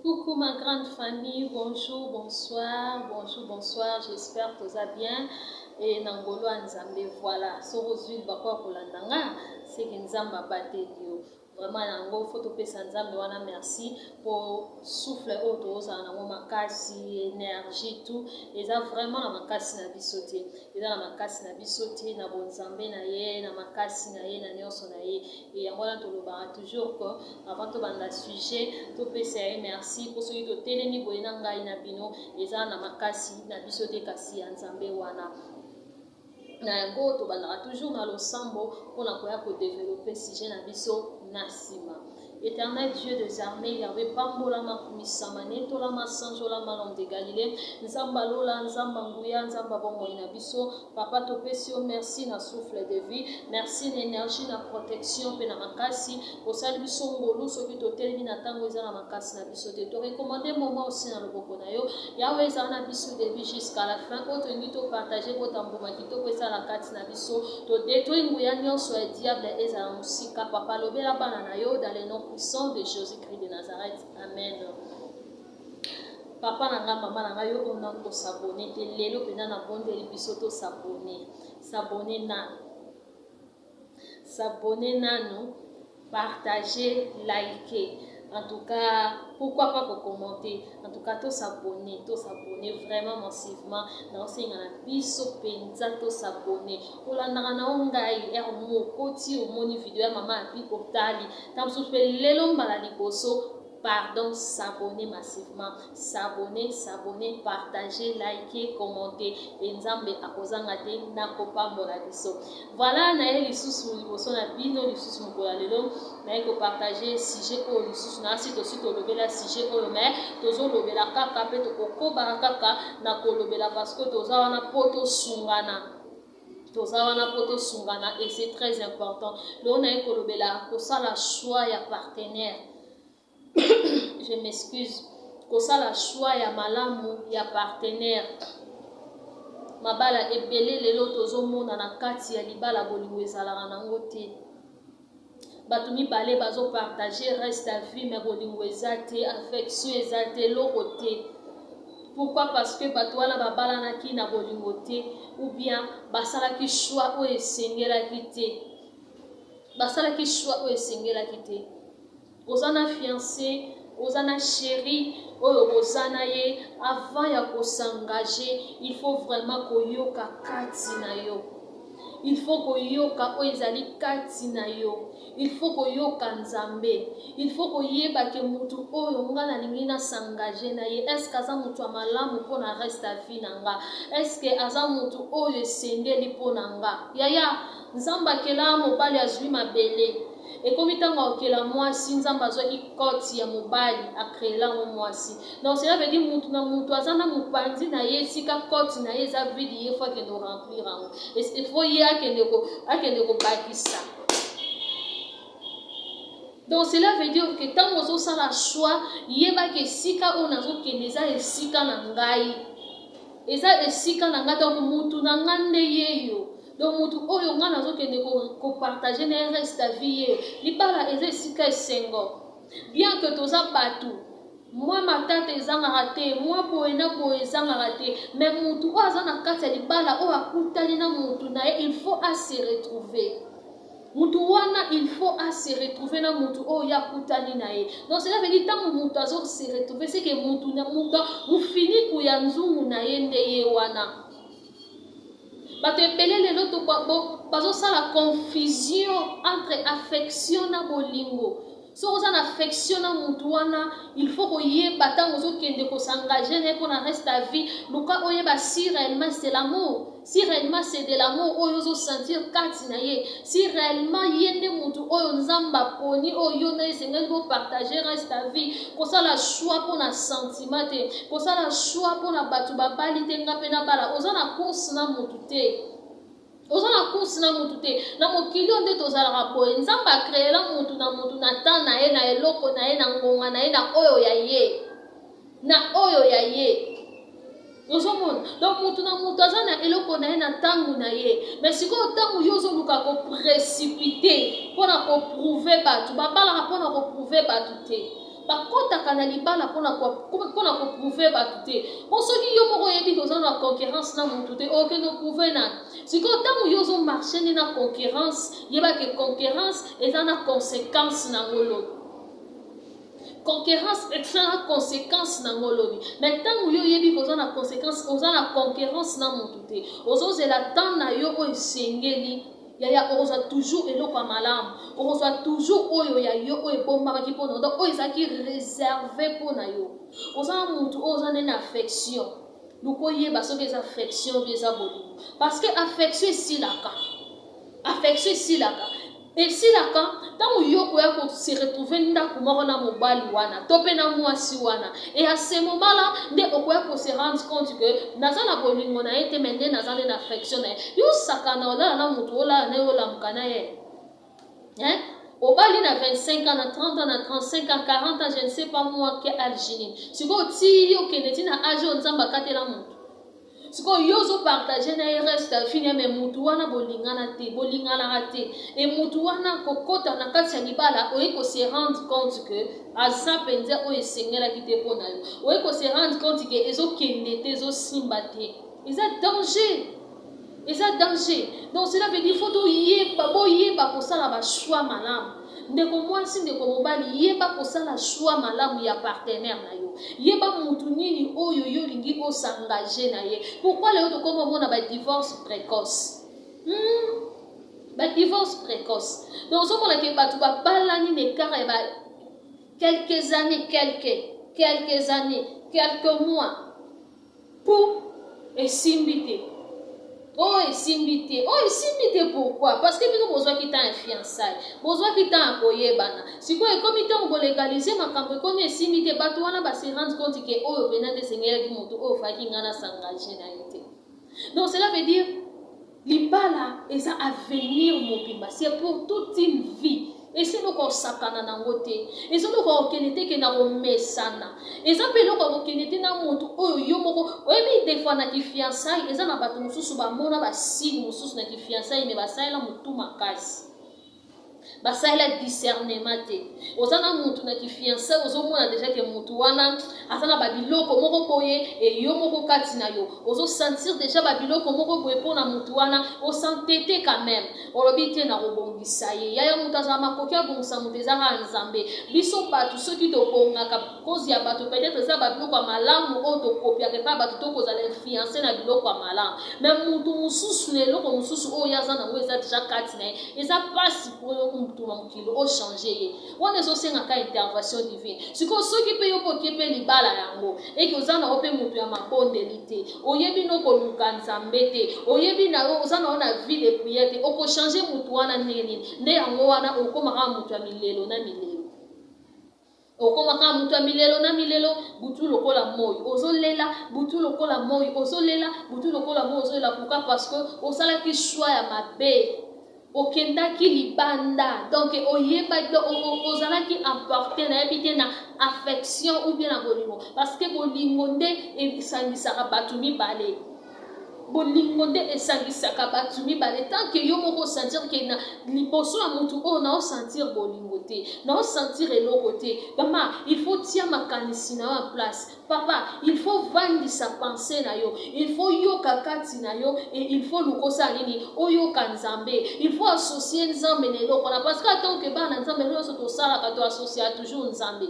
Coucou ma grande famille, bonjour, bonsoir, bonjour, bonsoir, j'espère que toza bien et na ngolo ya Nzambe. Voilà, soki ozwi libaku ya kolanda nga, seke Nzambe abateli yo. Vraiment yango faut topesa Nzambe wana merci po souffle oyo tozala nango makasi, énergie, tout eza vraiment na makasi na biso te, eza na makasi na biso te, na bonzambe na ye, na makasi na ye, na nyonso na ye. E yango wana tolobaka toujours que avant tobanda sujet, topesa ye merci po soki totelemi boye na ngai na bino, eza na makasi na biso te, kasi ya Nzambe wana. Na yango tobandaka toujours na losambo mpona koya kodévelopper sujet na biso na nsima. Éternel Dieu des armées, Yahweh, pambolama, kumisama, netolama, sanjolama, l'homme de Galilée, Nzamba lola, Nzamba nguya, Nzamba bomoi na biso. Papa, topesi yo merci na souffle de vie, merci na énergie, na protection mpe na makasi osali biso ngolu. Soki totelemi na ntango, eza na makasi na biso te. Torecommander moment aussi na loboko na yo, Yawe. Ezala na biso début jusqu'à la fin. Oyo tolingi topartager, bota mbuma kitoko, esala kati na biso. Todétruire nguya nyonso ya diable, ezala mosika. Papa, lobela bana na yo dans le nom puissant de Jésus-Christ de Nazareth, amen. Papa na nga, mama na ngai, yo oyo nanu kos'abonner te, lelo mpenza nabondeli biso tos'abonner. S'abonner nanu, s'abonner nanu, partager, liker, en tout cas pourquoi pas commenter. En tout cas tos'abonner, tos'abonner vraiment massivement. Naosenga na biso mpenza tos'abonner. Olandaka na yo ngai ere mokoti, omoni video ya mama api, otali ntango mosusu mpe lelo mbala liboso. Pardon, s'abonner massivement, s'abonner, s'abonner, partager, liker, commenter e Nzambe akozanga te nakopambola biso. Voilà, naye lisusu liboso na bino lisusu mokolo ya lelo, naye kopartager sujet oyo lisusu. Na asi tosi tolobela sujet oyo, mais tozolobela kaka mpe tokokobaka kaka na kolobela, parce que toza wana mpo tosungana, toza wana mpo tosungana et c'est très important. Lelo naye kolobela kosala choix ya partenaire, je m'excuse, kosala choix ya malamu ya partenaire. Mabala ebele lelo tozomona, na kati ya libala bolingo ezalaka nango te. Bato mibale bazopartager reste ya vie, mais bolingo eza te, affection eza te, eloko te. Pourquoi? Parce que bato wana babalanaki na bolingo te, ou bien basalaki choix oyo esengelaki te, basalaki choix oyo esengelaki te. Oza na fiancé, oza na chéri oyo boza na ye, avant ya kos'engager, il faut vraiment koyoka kati na yo, il faut koyoka oyo ezali kati na yo, il faut koyoka Nzambe, il faut koyeba ke mutu oyo nga nalingi nas'engager na ye, est-ce aza mutu ya malamu mpona reste ya vie na nga? Est-ce aza mutu oyo esengeli mpo na nga? Yaya, Nzambe akela mobali, azwi mabele, ekomi ntango akokela mwasi, Nzambe azwaki côte ya mobali, acréela yango mwasi. Donc cela veut dire mutu na mutu aza na mopanzi na ye, esika côte na ye eza vide, ye faut akende koremplir yango, faut ye akende kobakisa. Donc cela veut dire que ntango ozosala choix, yebaki esika oyo nazokende eza esika na ngai, eza esika na ngai. Donc mutu na ngai nde yeyo. Donc mutu oyo ngai nazokende kopartager na ye reste ya vie ye. Libala eza esika esengo. Bien que toza bato, mwa matata ezangaka te, mwa boye na boye ezangaka te, mais mutu oyo aza na kati ya libala, oyo akutani na mutu na ye, il faut ase retrouver. Mutu wana, il faut ase retrouver na mutu oyo ye akutani na ye. Donc cela veut dire ntango mutu azo se retrouver, c'est que mutu na mutu, mofiniku ya nzungu na ye nde ye wana. Bato ebele lelo bazosala confusion entre affection na bolingo. Soki oza na affection na mutu wana, il faut koyeba ntango ozokende kos'engager na ye mpona reste ya vie, luka oyeba si réellement c'est l'amour, si réellement c'est de l'amour oyo ozosentir kati na ye, si réellement ye nde mutu oyo Nzambe aponi, oyo yo na esengeli bopartager reste ya vie. Kosala choix mpona sentiment te, kosala choix mpona bato babali te, nga mpe nabala. Oza na course na mutu te, oza na course na mutu te. Na mokili oyo nde tozalaka boye, Nzambe acréela mutu na mutu na temps na ye, na eloko na ye, na ngonga na ye, na oyo ya ye, na oyo ya ye. Ozomona, donc mutu na mutu aza na eloko na ye na ntango na ye. Mais sikoyo ntango yo ozoluka koprécipiter mpona koprouver bato, babalaka mpona koprouver bato te. Bakɔtaka na libala mpona koprouver bato te. Po soki yo moko oyebi ke oza na concurrence na motu te, okende oprouver nani? Sikoyo ntango yo ozomarcher nde na concurrence, yeba ke concurrence eza na conséquence nango lobi. Concurrence eza na conséquence nango lobi. Mais ntango yo oyebi koza na conséquence, oza na concurrence na motu te, ozozela temps na yo oyo esengeli, yaya, okozwa toujours eloko ya malamu, okozwa toujours oyo ya yo, oyo ebombamaki mpona, donc oyo ezalaki réservé mpona yo. Oza na motu oyo oza nde na affection, luka oyeba soki eza affection obi eza bolingo, parce que affection esilaka. Affection esilaka, esilaka ntango yo koya kose retrouver ndako moko na mobali wana to mpe na mwasi wana. Et à ce moment là nde okoya kose rendre compte que naza na bolingo na ye te, mais nde naza nde na affection na ye. Yo osakana, olala na motu, olala na ye, olamuka na ye, hein? Obali na 25 ans, na 30 ans, na 35 ans, 40 ans, je ne sais pas moi quel âge nini. Sikoyo ti okende ti na âge oyo Nzambe akatela motu, sikoyo yo ozopartager na ye reste ya vie. Mais mutu wana bolingana te, bolinganaka te. E mutu wana kokɔta na kati ya libala, oye kose rendre compte que aza mpenza oyo esengelaki te mpo na yo. Oye kose rendre compte que ezokende te, ezosimba te. Eza danger, eza danger. Donc cela veut dire faut toyeba, boyeba kosala bachoix malamu. Ndeko mwasi, ndeko mobali, yeba kosala choix malamu ya partenaire na yo. Yeba mutu nini oyo yo olingi os'engager na ye. Pourquoi lelo tokoma omona badivorce précoce? Badivorce précoce. Donc ozomona ke bato babalani na écart ya ba quelques années, quelques années, quelques mois, pour esimbi te, oyo esimbi te, oyo esimbi te. Pourquoi? Parce que bino bozwaki temps ya fiançaille, bozwaki temps ya koyebana. Sikoyo ekomi ntango bolégaliser makambo, ekomi esimbi te. Bato wana base rendre compte ke oyo mpenza nde esengelaki moto oyo ofaki ngai nas'engager na ye te. Donc cela veut dire libala eza avenir mobimba, c'est pour toute une vie. Eza eloko osakana nango te, eza eloko okende te ke na komesana, eza mpe eloko akokende te na motu oyo yo moko oyebi. Des fois na kifiançailles, eza na bato mosusu bamona basigne mosusu na kifiançailles, mais basalela motu makasi, basalela discernement te. Oza na mutu na kifiançailles, ozomona déjà ke mutu wana aza na babiloko moko boye, e yo moko kati na yo ozosentir déjà babiloko moko boye mpona mutu wana. Osantete quand même, olobi te na kobongisa ye. Yaya, moto azala makoki abongisa moto eza kaka Nzambe. Biso bato soki tobongaka, cause ya bato, peut-être eza babiloko ya malamu oyo tokopiaka epai bato, tokozala influence na biloko ya malamu. Mais mutu mosusu na eloko mosusu oyo aza nango eza déjà kati na ye, eza mpasi mpo mutu na mokili ochanger ye. Wana ezosengaka intervention divine. Sikoyo soki mpe yo mpo okie mpe libala yango, eke oza na yo mpe moto ya mabondeli te, oyebi no koluka Nzambe te, oyebi na yo oza na yo na vie de prière te, okochanger motu wana ndenge nini? Nde yango wana okomaka moto ya milelo na milelo, okomaka moto ya milelo na milelo. Butu lokola moi ozolela, butu lokola moi ozolela, butu lokola moi ozolela. Pourquoi? Parce que osalaki choix ya mabe, okendaki libanda. Donc oyebaki, ozalaki emporté, nayebi te, na affection ou bien na bolingo. Parce que bolingo nde esangisaka bato mibale, bolingo nde esangisaka bato mibale. Tant que yo moko osentir ke na liboso ya motu oyo naosentir bolingo te, naosentir eloko te, mama, il faut tia makanisi na yo en place. Papa, il faut vandisa pensée na yo, il faut yoka kati na yo et il faut luka osala nini? Oyoka Nzambe. Il faut associer Nzambe na eloko wana, parce que tant que bana Nzambe nyonso tosalaka, toassocia toujours Nzambe.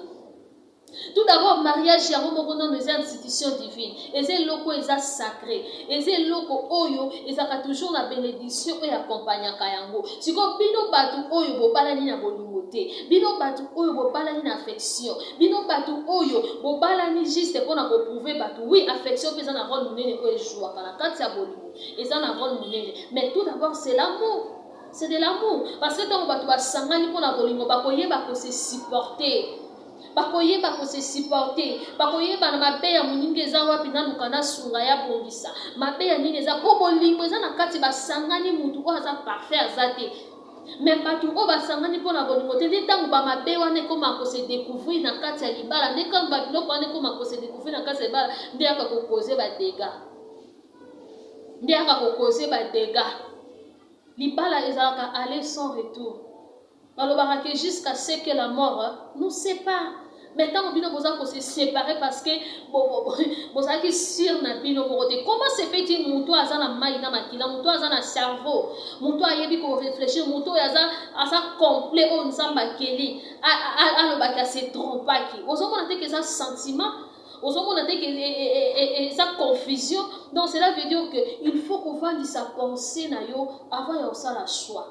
Tout d'abord, mariage yango moko nano eza institution divine, eza eloko eza sacré, eza eloko oyo ezalaka toujours na bénédiction oyo accompagnaka yango. Sikoyo bino bato oyo bobalani na bolingo te, bino bato oyo bobalani na affection, bino bato oyo bobalani juste mpona koprouver bato, oui, affection mpe eza na rôle monene oyo ezwaka na kati ya bolingo, eza na rôle monene. Mais tout d'abord, c'est l'amour, c'est de l'amour, parce que ntango bato basangani mpona bolingo, bakoyeba kose supporter, bakoyeba kose supporter, bakoyeba na mabe ya moninga eza wapi, naluka nasunga ya bongisa mabe ya nini eza, mpo bolingo eza na kati. Basangani, mutu oyo aza parfait aza te, mais bato oyo basangani mpona bolingo te, nde ntango bamabe wana ekóma kose découvrir na kati ya libala, nde ntango babiloko wana ekóma kose découvrir na kati ya libala, nde yaka kocauser badégâts, nde yaka kocauser badégâts. Libala ezalaka aller sans retour. Balobaka ke jusqu'à ce que la mort nous sépare. Mais ntango bino boza kose séparer parce que bozalaki sûr na bino moko te, comment se fait-il moto aza na mai na makila, moto aza na cerveau, moto ayebi koréfléchir, moto oyo aza complet, oyo Nzambe akeli, alobaki ase trompaki? Ozomona te ke eza sentiment, ozomona te ke eza confusion. Donc cela veut dire que il faut kovandisa pensée na yo avant ya kosala choix.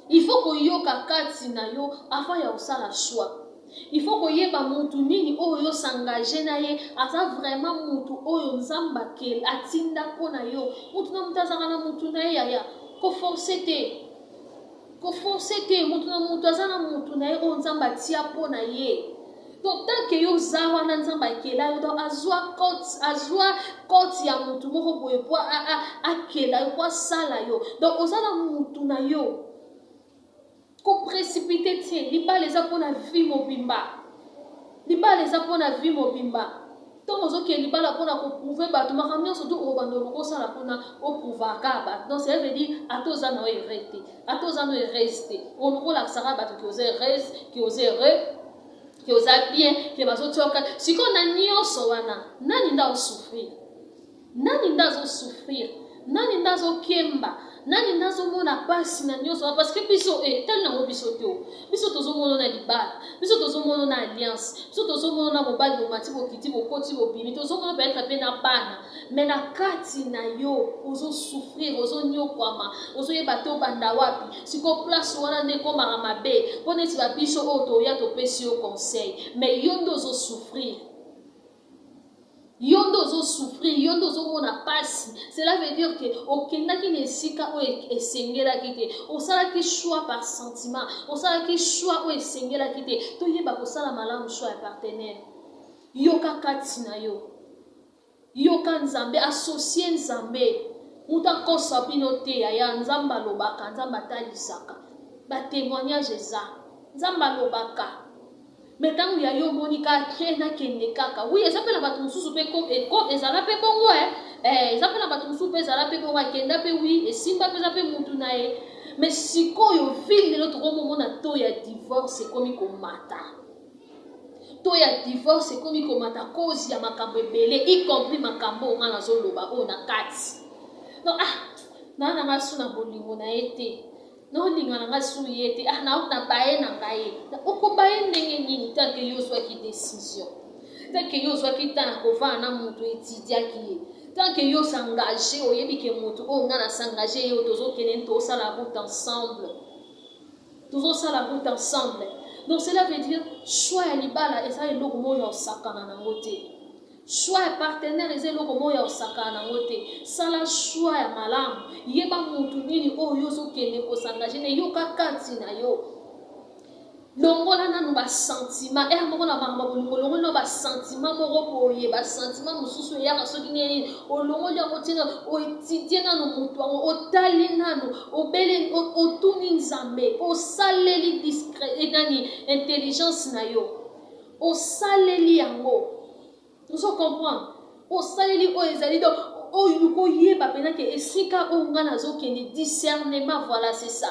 Il faut koyoka kati na yo avant ya kosala choix. Il faut koyeba mutu nini oyo osengage na ye aza vraiment mutu oyo Nzambe atinda mpo na yo. Mutu na mutu azalaka na mutu na ye, yaya. Koforcer te, koforcer te. Mutu na mutu aza na mutu na ye oyo Nzambe atia mpo na ye. Donc tant que yo oza wana, Nzambe akela yo, donc azwa cote ya mutu moko boye po akela yo, po asala yo. Donc oza na mutu na yo. Koprécipiter te. Libala eza mpona vie mobimba, libala eza mpona vie mobimba. Ntongo ozokende libala mpona koprouver bato makambo nyonso to okobanda oluka osala mpona oprouvaka bato, donc cela veut dire ata oza na yo heureux te, ata oza na heureuse te, oluka olakisaka bato ke oza heureuse, ke oza heureux, ke oza bien, ke bazotioka. Sikoyo na nyonso wana, nani nde azosouffrir? Nani nde azosouffrir? Nani nde azokemba? Nani nde azomona mpasi na nyonso wana? Parce que biso etali nango biso te. Biso tozomona na libala, biso tozomona na alliance, biso tozomona na mobali, bomati, bokiti, bokoti, bobimi, tozomona peut-être mpe na bana. Mais na kati na yo ozosouffrir, ozonyokwama, ozoyeba te obanda wapi. Sikoyo place wana nde ekomaka mabe, mpo neti babiso oyo toya topesi yo conseil, mais yo nde ozosouffrir, yo nde ozosouffrir, yo nde ozomona mpasi. Cela veut dire ke okendaki na esika oyo esengelaki te, osalaki choix par sentiment, osalaki choix oyo esengelaki te. Toyeba kosala malamu choix ya partenaire. Yoka kati na yo, yoka Nzambe, associe Nzambe. Moto akosa bino te, yaya. Nzambe alobaka, Nzambe atalisaka, batémoignage eza, Nzambe alobaka. Mais ntango ya yo omoni kaka nakende kaka, oui, eza mpe na bato mosusu mpe ezala mpe bongo, eza mpe na bato mosusu mpe ezala mpe bongo, akenda mpe, oui, esimba mpe, eza mpe mutu na ye. Mais sikoyo ville lelo tokomomona taux ya divorce ekomi komata, taux ya divorce ekomi komata, cause ya makambo ebele, y compris makambo oyo nga nazoloba oyo na kati. Donc ah, naa na nga su na bolingo na ye te, naolinga na ngai su ye te, ah, na baye na ngai ye. Okobaye ndenge nini tant que yo ozwaki décision, tant que yo ozwaki temps ya kovanda na moto, etidiaki ye, tant que yo osengage, oyebi ke moto oyo ngai nasengage ye, oyo tozokende, tozosala route ensemble, tozosala route ensemble. Donc cela veut dire choix ya libala eza eloko moko ya osakana nango te. Choix ya partenaire eza eloko moko ya osakana nango te. Sala choix ya malamu, yeba motu nini oyo ozokende kosengage na yoka kati na yo. Longola nanu basentiment ere moko na makambo ya bolingo, olongoli nano basentiment moko boye, basentiment mosusu eyaka soki nini nini, olongoli yango ntina, oétudier nanu motu yango, otali nanu, obele, otuni Nzambe, osaleli discret nani intelligence na yo, osaleli yango, ozo comprendre, osaleli oyo ezali. Donc oyo koyeba mpenza ke esika oyo ngai nazokende, discernement, voilà, c'est ça,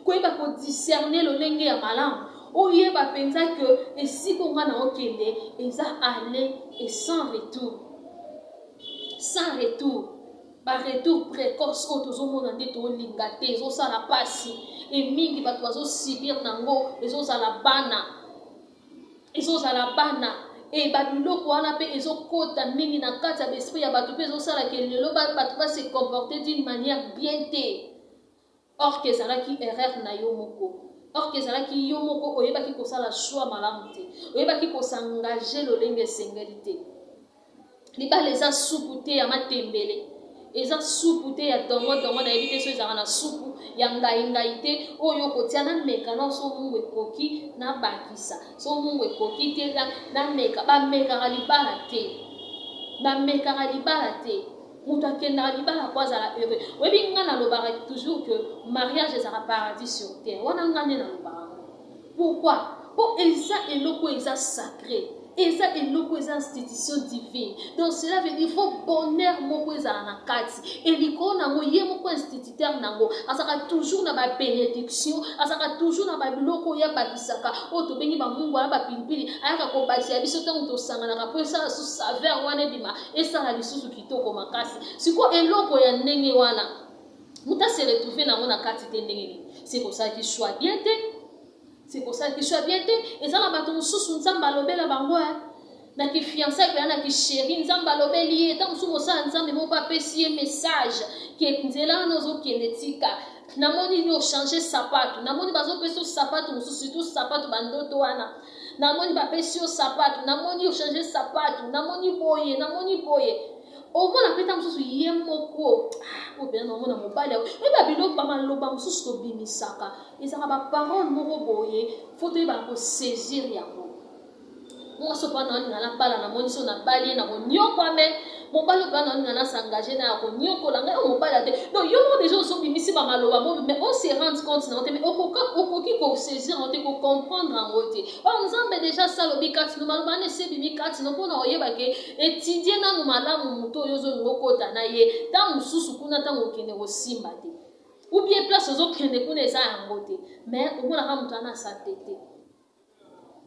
koyeba kodiscerner lolenge ya malamu, oyeba mpenza ke esika oyo ngai naokende eza aller et sans retour, sans retour. Baretour précoce oyo tozomona nde tolinga te, ezosala mpasi e mingi, bato bazosubir nango, ezozala bana, ezozala bana e babiloko wana mpe ezokɔta mingi na kati ya baesprit ya bato mpe ezosalaka lelo bato base comporter d'une manière bien te. Or ke ezalaki erreur na yo moko, or ke ezalaki yo moko oyebaki kosala choix malamu te, oyebaki kosengage lolenge esengeli te. Libala eza supu te ya matembele, eza supu te ya dongodongo. Nayebi te so ezalaka na supu ya ngai-ngai te oyo kotia nameka na so mungu ekoki nabakisa, so mungu ekoki te nameka. Bamekaka libala te, bamekaka libala te. Moto akendaka libala po azala heureux. Oyebi, ngai nalobaka toujours que mariage ezalaka paradis sur terre. Wana ngai nde nalobaka yango. Pourquoi? Mpo eza eloko eza sacré. Eza eloko eza institution divine. Donc cela veut dire il faut bonheur moko ezala na kati. Et likolo nango ye moko instituteur nango azalaka toujours na ba bénédiction, azalaka toujours na ba biloko oyo abakisaka, oyo tobengi ba mungwa na ba pilipili, ayaka kobakisa biso ntango tosanganaka mpo esala susu saveur wana ebima, esala lisusu kitoko makasi. Sikoyo eloko ya ndenge wana moto ase retrouve nango na kati te ndenge nini? Se kosalaki choix bien te. C'est pour ça que choix bien te. Eza na bato mosusu Nzambe alobela bango eh. Na ki fiançailles pe na ki chéri Nzambe alobeli ye ntango mosusu mosala Nzambe moko apesi ye message ke nzela wana ozokende tika. Namoni yo changer sapatu, namoni bazopesa yo sapatu mosusu, surtout sapatu bandoto wana. Namoni bapesi yo sapatu, namoni yo changer sapatu, namoni boye, namoni boye. Omona mpe ntango mosusu ye moko ah, oyo mpenza naomona mobali yango oyeba biloko bamaloba mosusu tobimisaka ezalaka baparole moko boye fo toyebaka kosaisir yango. Mwasi oyo mpana olinga nabala, namoni so nabali ye nakonyokwame. Mobali oyo mpana olinga nasengage na ya konyokola ngai, oyo mobali ate. Donc yo moko deja ozobimisi bamaloba mo, mais o se rendre compte nango te, mais okoki kosaisir yango te, kocomprendre yango te. Oyo Nzambe deja asalobi kati no, maloba wana esi ebimi kati no mpona oyeba ke etidie nanu malamu moto oyo ozolinga okota na ye. Ntango mosusu kuna ntango okende kosimba te, ou bien place ozokende kuna eza yango te, mais omonaka moto wana asa te te.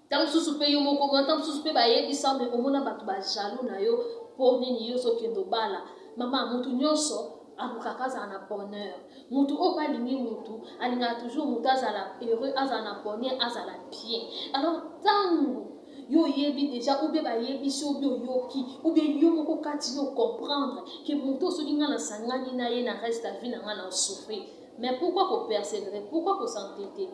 Ntango mosusu mpe yo moko omona, ntango mosusu mpe bayebisa, me omona bato bajaloux na yo mpo nini yo ozokende obala. Mama, motu nyonso alukaka azala na bonheur. Motu oyo mpe alingi motu, alingaka toujours motu azala heureux, azala na bonheur, azala bien. Alors ntango yo oyebi déjà, ou bien bayebisi, ou bien oyoki, ou bien yo moko kati yo comprendre ke motu oyo soki ngai nasangani na ye na reste ya vie na ngai na osouffrir, mais pourquoi kopersévérer, pourquoi kosantete?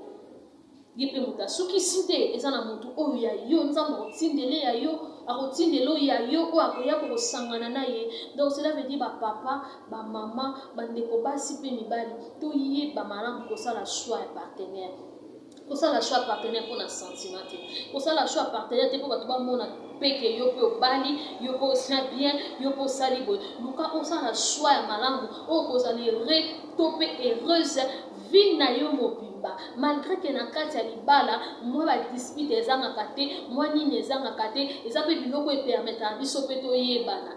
Ye mpe moto asukisi te, eza na motu oyo ya yo Nzambe akotindele ya yo, akotindela oyo ya yo oyo akoya kokosangana na ye. Donc cela veut dire bapapa, bamama, bandeko basi mpe mibali, toyeba malamu kosala choix ya partenaire. Kosala choix ya partenaire mpona sentiment te, kosala choix ya partenaire te mpo bato bamona peke yo mpe obali, yo mpe osala bien, yo mpe osali boye. Luka osala choix ya malamu oyo kozala heureux to mpe heureuse vie na yo mobimba, malgré ke na kati ya libala mwa badispute ezangaka te, mwa nini ezangaka te. Eza mpe biloko epermetaka biso mpe toyebana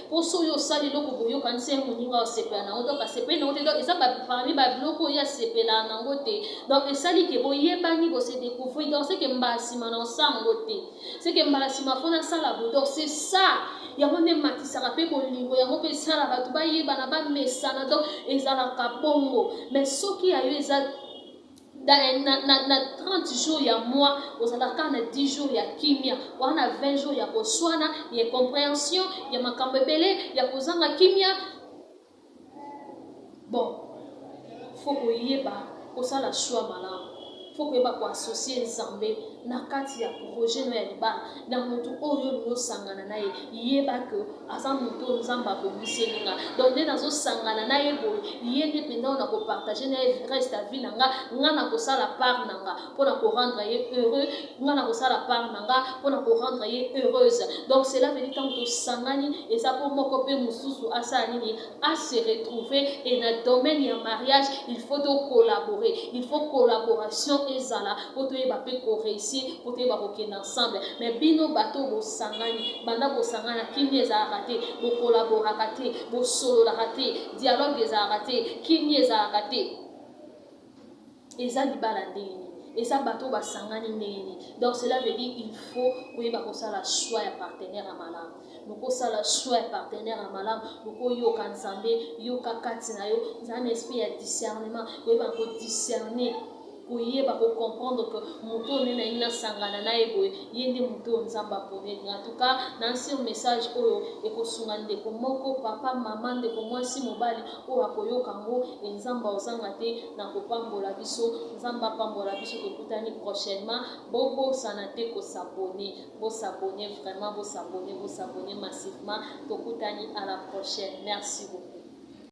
mpo so oyo osali eloko boyokanisi ye moninga osepela nango, donc asepeli nango te, donc eza parmi babiloko oyo asepelaka nango te. Donc esali ke boyebani, bose découvrir. Donc seke mbala nsima na osala yango te, seke mbala nsima fo nasala boye. Donc c'est ça, yango nde ematisaka mpe bolingo, yango mpe esala bato bayebana, bamesana. Donc ezalaka bongo. Mais soki ya yo eza na 30 jours ya mois, ozalaka na 10 jours ya kimia, wana 20 jours ya koswana, ya incompréhension, ya makambo ebele, ya kozanga kimia. Bon, fo koyeba kosala choix malamu, fo koyeba koassocie Nzambe na kati ya projet no ya libala na motu oyo olingi osangana na ye. Yeba ke aza motu oyo Nzambe abongiseli nga. Donc nde nazosangana na ye boye, ye nde mpenza oyo nakopartage na ye reste ya vie na nga. Nga nakosala part na nga mpona korendre ye heureux, nga nakosala part na nga mpona korendre ye heureuse. Donc cela veut dire ntango tosangani, eza mpo moko mpe mosusu asala nini, ase retrouver. Et na domaine ya mariage, il faut tocollaborer, il faut collaboration ezala mpo toyeba mpe koréussir, mpo toyeba kokende ensemble. Mais bino bato bosangani, banda bosangana kimia ezalaka te, bokolaboraka te, bosololaka te, dialogue ezalaka te, kimia ezalaka te, eza libala ndenge nini? Eza bato oyo basangani ndenge nini? Donc cela veut dire il faut koyeba kosala choix ya partenaire ya malamu. Okosala choix ya partenaire ya malamu, okoyoka Nzambe, yoka kati na yo, zala na esprit ya discernement, koyeba kodiscerne, koyeba kocomprendre que moto oyo nde nalingi nasangana na ye boye, ye nde moto oyo Nzambe aponeli. En tout cas, na sur message oyo ekosunga ndeko moko, papa, mama, ndeko mwasi, mobali oyo akoyoka yango, e Nzambe aozanga te na kopambola biso. Nzambe apambola biso, tokutani prochainement. Bobosana te kosabone, bosabone vraiment, bosabone, bosabone massivement. Tokutani à la prochaine, merci beaucoup.